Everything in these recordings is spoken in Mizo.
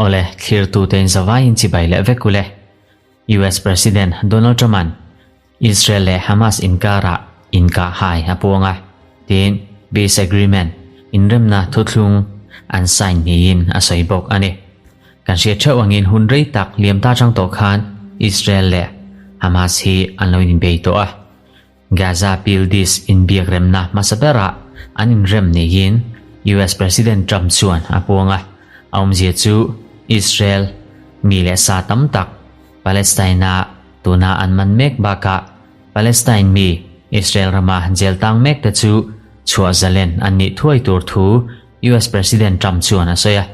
Awle, thlirtute in zavaiin chibai leh vek ule. US President Donald Trump-a'n Israel leh Hamas inkarah inkah hai a puang a, tiin peace agreement, inremna thuthlung, an sign niin a sawi bawk a ni. Kan hriat theuh angin hun rei tak liam ta chang tawh khan Israel leh Hamas hi an lo inbei tawh a. Gaza Pil Dis inbiak remna hmasa berah an inrem niin US President Trump chuan a puang a, a awmzia chu Israel mi leh sa tam tak Palestine-a tuna an man mek bakah Palestine mi Israel rama jail tang mek te chu chhuah zalen an nih thuai tur thu US President Trump chuan a sawi a.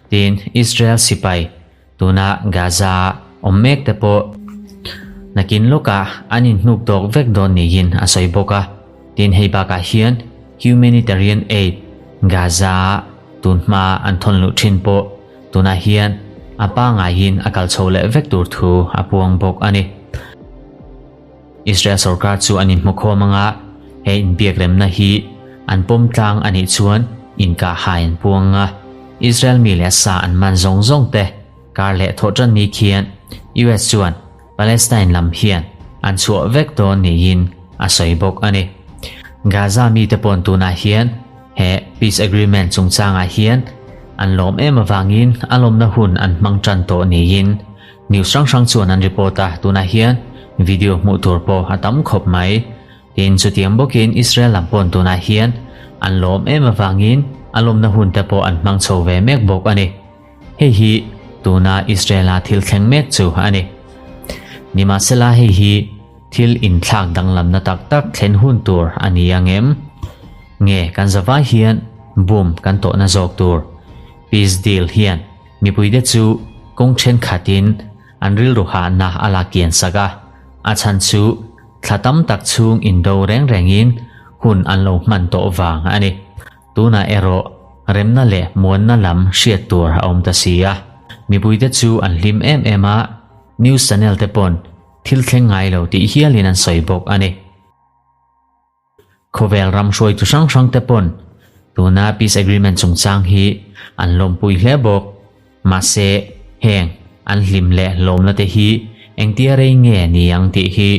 Tin, Israel sipai tuna Gaza-a awm mek te pawh nakin lawkah an inhnuk tawk vek dawn niin a sawi bawk a. Tin, hei bakah hian humanitarian aid Gaza-a tun hma an thawn luh thin pawh tunah hian a pangaiin a kal chho leh vek tur thu a puang bawk a ni. Israel sorkar chu an inhmukhawm anga he inbiakremna hi an pawm tlang a nih chuan inkah hai an puang a, Israel mi leh sa an man zawng zawng te kar leh thawh tan ni khian US chuan Palestine lam hian an chhuah vek dawn niin a sawi bawk a ni. Gaza mite pawn tunah hian he peace agreement chungchangah hian an lawm em avangin a lawmna hun an hmang tan tawh niin news hrang hrang chuan an report a, tunah hian video hmuh tur pawh a tam khawp mai. Tin, chutiang bawkin Israel lam pawn tunah hian an lawm em avangin a lawmna hun te pawh an hmang chho ve mek bawk a ni. Hei hi tuna Israel-a thil thleng mek chu a ni. Nimahsela hei hi thil inthlak danglamna tak tak thlen hun tur a ni ang em? Nge kan zavai hian boom kan tawhna zawk tur? Peace deal hian mipuite chu kawng thenkhatin an rilru hahna a la kian sak a, a chhan chu thla tam tak chhung indo reng rengin hun an lo hman tawh vang a ni. Tunah erawh remna leh muanna lam hriat tur a awm ta si a, mipuite chu an hlim em em a, news channel te pawn thil thleng ngai lo tih hialin an sawi bawk a ni. Khawvel ram hruaitu hrang hrang te pawn tuna peace agreement chungchang hi an lawmpui hle bawk. Mahse, heng an hlim leh lawmna te hi engtia rei nge ni ang tih hi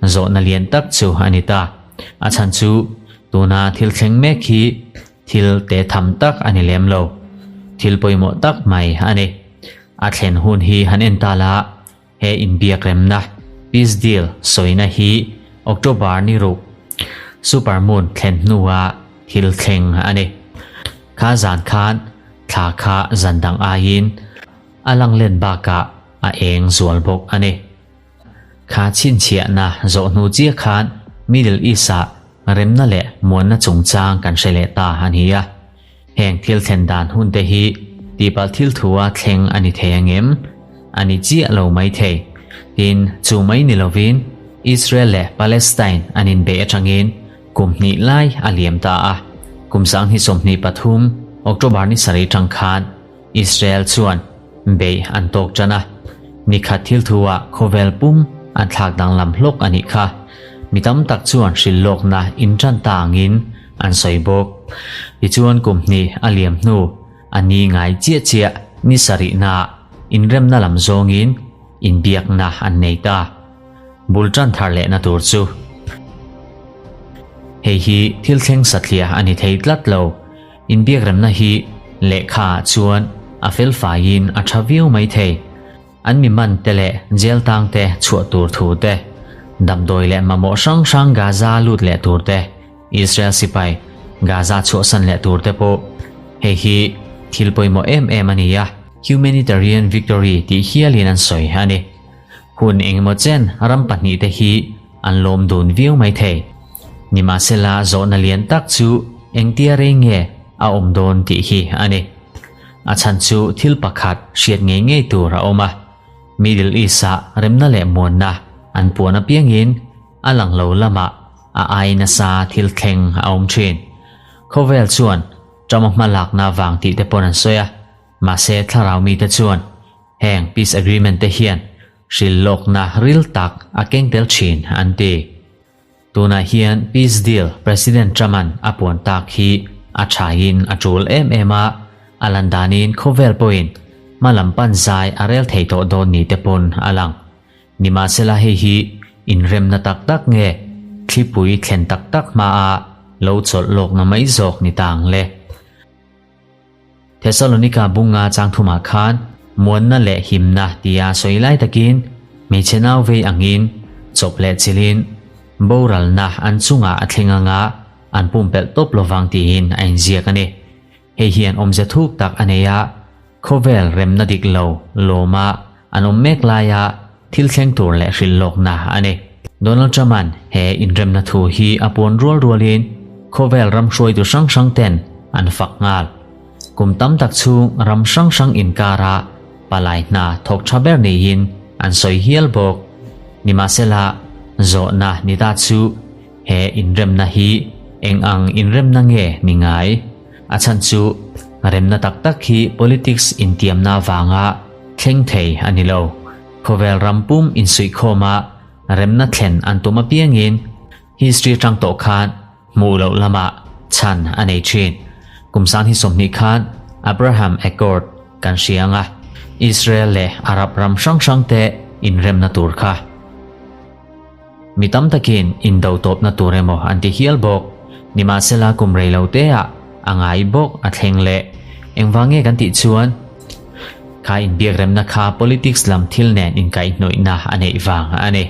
zawhna lian tak chu a ni ta. A chhan chu tuna thil thleng mek hi thil te tham tak a ni lem lo. Thil pawimawh tak mai a ni. A thlen hun hi han en ta la, he inbiak remna, peace deal, sawina hi October ni ruk Super Moon thlen hnua thil thleng a ni. Kha zan khan Thla kha zan dang aiin a lang len bakah a eng zual bawk a ni. Kha chhinchhiahna zawh hnu chiah khan Middle East-ah remna leh muanna chungchang kan hre leh ta a ni a. Heng thil thlen dan hun te hi tihpalh thil thua thleng a ni thei angem? A ni chiah lo mai thei. Tin, chu mai ni lovin Israel leh Palestine an inbeih atangin Kum hnih lai a liam ta a, kum 2023 October ni sarih tang khan Israel chuan beih an tawk tan a, nikhat thil thu ah khawvel pum an thlak danglam hlawk a nih kha. Mi tam tak chuan hrilh lawkna in tan ta angin an sawi bawk. Tichuan kum hnih a liam hnu a ni ngai chiah chiah ni sarihna ah inremna lam zawngin inbiakna an nei ta. Bul tan thar lehna tur chu. Hei hi thil thleng satliah a ni thei tlat lo. Inbiakremna hi lehkha ah chuan a fel faiin a tha viau mai thei. An mi man te leh jail tang te chhuah tur thu te, damdawi leh mamawh hrang hrang Gaza lut leh tur te, Israel sipai Gaza chhuahsan leh tur te pawh hei hi thil pawimawh em em a ni a, humanitarian victory tih hialin an sawi a ni. Hun engemaw chen ram pahnihte hi an lawm dun viau mai thei. Nimahsela zawhna lian tak chu engtia rei nge a awm dawn tih hi a ni. A chhan chu thil pakhat hriat ngei ngei tur a awm a, Middle East-ah remna leh muanna an puan apiangin a lang lo lamah a ai nasa thil thleng a awm thin. Khawvel chuan Trump-a hmalakna vang tih te pawn an sawi a, mahse thlarau mite chuan Heng peace agreement te hian hrilh lawkna ril tak a keng tel thin an ti. Tunah hian peace deal President Trump-a'n a puan tak hi a thain a tul em em a, A lan danin khawvel pawhin hma lam pan zai a rel thei tawh dawn ni te pawn a lang. Nimahsela hei hi inremna tak tak nge thlipui thlen tak tak hmaa lo chawlh lawkna mai zawk ni ta ang le. Thesalonika bunga chang thumah khan muanna leh himna tia sawi lai takin hmeichhe nau vei angin chawp leh chilhin boralna an chungah a thleng anga an pumpelh tawp lovang tiin a inziak a ni. Hei hian awmze thuk tak a nei a, khawvel remna dik lo lawma an awm mek laia thil thleng tur leh hrilh lawkna a ni. Donald Trump-a'n he inremna thu hi a puan rual rualin khawvel ram hruaitu hrang hrang ten an fak nghal. Kum tam tak chhung ram hrang hrang inkara palai hna thawk tha ber niin an sawi hial bawk. Nimahsela, zawhna ni ta chu He inremna hi eng ang inremna nge ni ngai? A chhan chu remna tak tak hi politics intiamna vanga thleng thei a ni lo. Khawvel ram pum insuihkhawma remna thlen an tum apiangin history atang tawh khan hmuh loh lamah chhan a nei thin. Kum 2020 khan Abraham Accord kan hria ang a, Israel leh Arab ram hrang hrangte inremna tur kha. Mi tam takin indo tawpna tur emaw an ti hial bawk. Nimahsela kum rei lo te ah a ngai bawk a thleng leh. Engvang nge kan tih chuan kha inbiakremna kha politics lam thil nen inkaihhnawihna a neih vang a ni.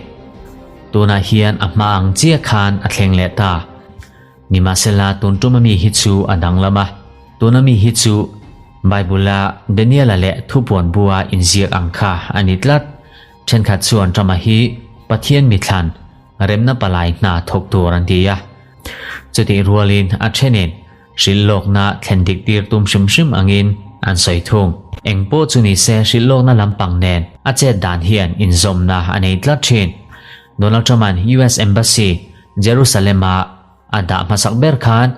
Tunah hian a hma ang chiah khan a thleng leh ta. Nimahsela tun tum ami hi chu a danglam a. Tuna mi hi chu Bible-a Daniel-a leh Thupuan bua inziak ang kha a ni tlat. Thenkhat chuan Rama hi Pathian mithlan remna palai hna thawk tur an ti a. Chutih rualin a thenin hrilhlawkna thlen dik tir tum hrim hrim angin an sawi thung. Eng pawh chu ni se hrilhlawkna lampang nen a chet dan hian inzawmna a nei tlat thin. Donald Trump-a'n US Embassy Jerusalem-a a dah hmasak ber khan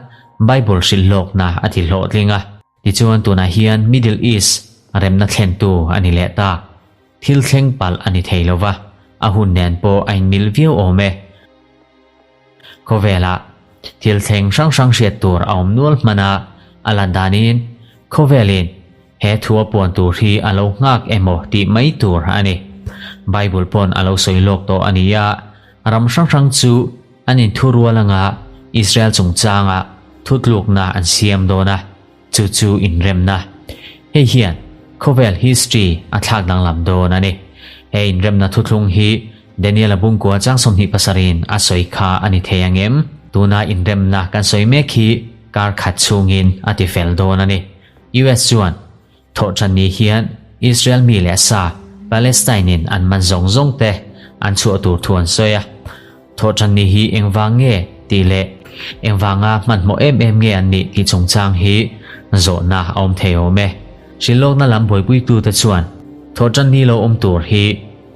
Bible hrilhlawkna a ti hlawhtling a. Tichuan tunah hian Middle East remna thlentu a ni leh ta. Thil thleng palh a ni thei lo va, a hun nen pawh a inmil viau awm e. Khawvelah thil thleng hrang hrang hriat tur a awm nual hman a, a lan danin khawvelin he thu a puan tur hi a lo nghak emaw tih mai tur a ni. Bible pawn a lo sawi lawk tawh a ni a, ram hrang hrang chu an inthurual anga Israel chungchanga thutlukna an siam dawn a. Chu chu inremna. Hei hian khawvel history a thlak danglam dawn a ni. He inremna thuthlung hi Daniel-a bungkua chang 27 in a sawi kha a ni thei ang em? Tuna inremna kan sawi mek hi kar khat chhungin a ti fel dawn a ni. US chuan thawhṭan ni hian Israel mi leh sa Palestine-in an man zawng zawng te an chhuah tur thu an sawi a. Thawhṭan ni hi engvang nge tih leh engvanga hmanhmawh em em nge an nih tih chungchang hi zawhna a awm thei awm e. Hrilhlawkna lam buaipuitute chuan thawhṭan ni lo awm tur hi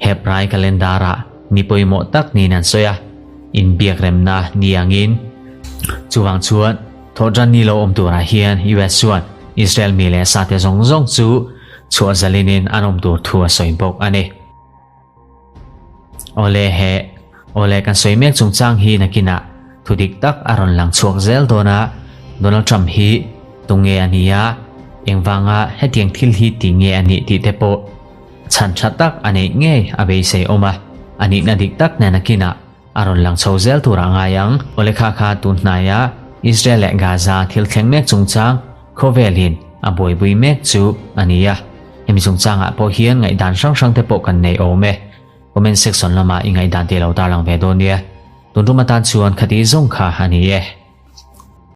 Hebrai calendar-ah ni pawimawh tak niin an sawi a, inbiakremna ni angin. Chuvang chuan thawhṭan ni lo awm turah hian US chuan Israel mi leh sate zawng zawng chu chhuah zalinin an awm tur thu a sawi bawk a ni. Awle he, awle kan sawi mek chungchang hi nakinah thu dik tak a rawn lang chhuak zel dawn a, Donald Trump hi tunge a ni a, engvanga hetiang thil hi ti nge a nih tih te pawh chhan tha tak a neih ngei a beisei awm a, a nihna dik tak nen nakinah a rawn lang chho zel tur a ngai ang. Awle kha kha tun hnaia Israel leh Gaza thil thleng mek chungchang khawvelin a buaipui mek chu a ni a. Hemi chungchangah pawh hian ngaihdan hrang hrang te pawh kan nei awm e. Comment section lamah i ngaihdan te lo tarlang ve dawn nia. Tun tum atan chuan khati zawng kha a ni e.